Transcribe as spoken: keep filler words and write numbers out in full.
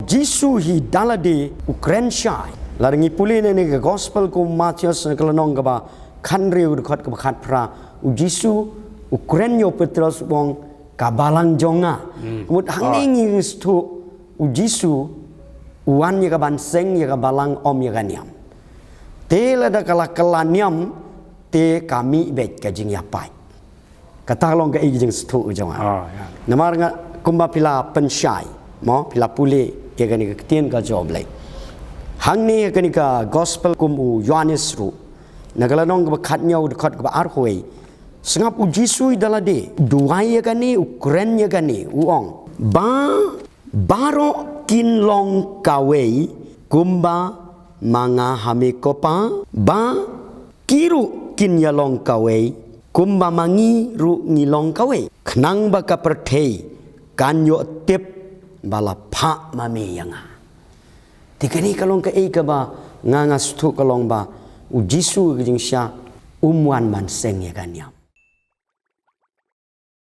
Jisu hi da lade u kren shai. Lada ngi pule na kane ka gospel kum u Mathaios na ka lynnong kaba khathynriew dkhot kaba khatphra, u Jisu u kren ïa u Petros u ong, ka balang jong nga. Ka mut hangne ngi sngewthuh u Jisu u wan ïa ka ban seng ïa ka balang, ym ïa ka niam. Te lada ka la kylla niam te ka mih beit ka jingïapait. Kata long kaei ka jingsngewthuh jong nga. Namar nga kumba phi la pynshai, mo, phi la pule ïa kane ka ktien ka jong U Blei. Hangne ïa kane ka gospel kum u Ïoannis ruh, na ka lynnong kaba khathynñiew dkhot kaba arphew wei, sngap u Jisu hi da lade u duwai ïa kane, u kren ïa kane, u ong, ba baroh kin long kawei kumba ma nga ha me ko Pa, ba ki ruh kin ïalong kawei kumba ma ngi ruh ngi long kawei, khnang ba ka pyrthei kan ïoh tip ba la phah ma me ïa nga. Te kane ka long kaei kaba nga nga sngewthuh ka long ba u Jisu ka jingshisha um wan ban seng ïa ka niam.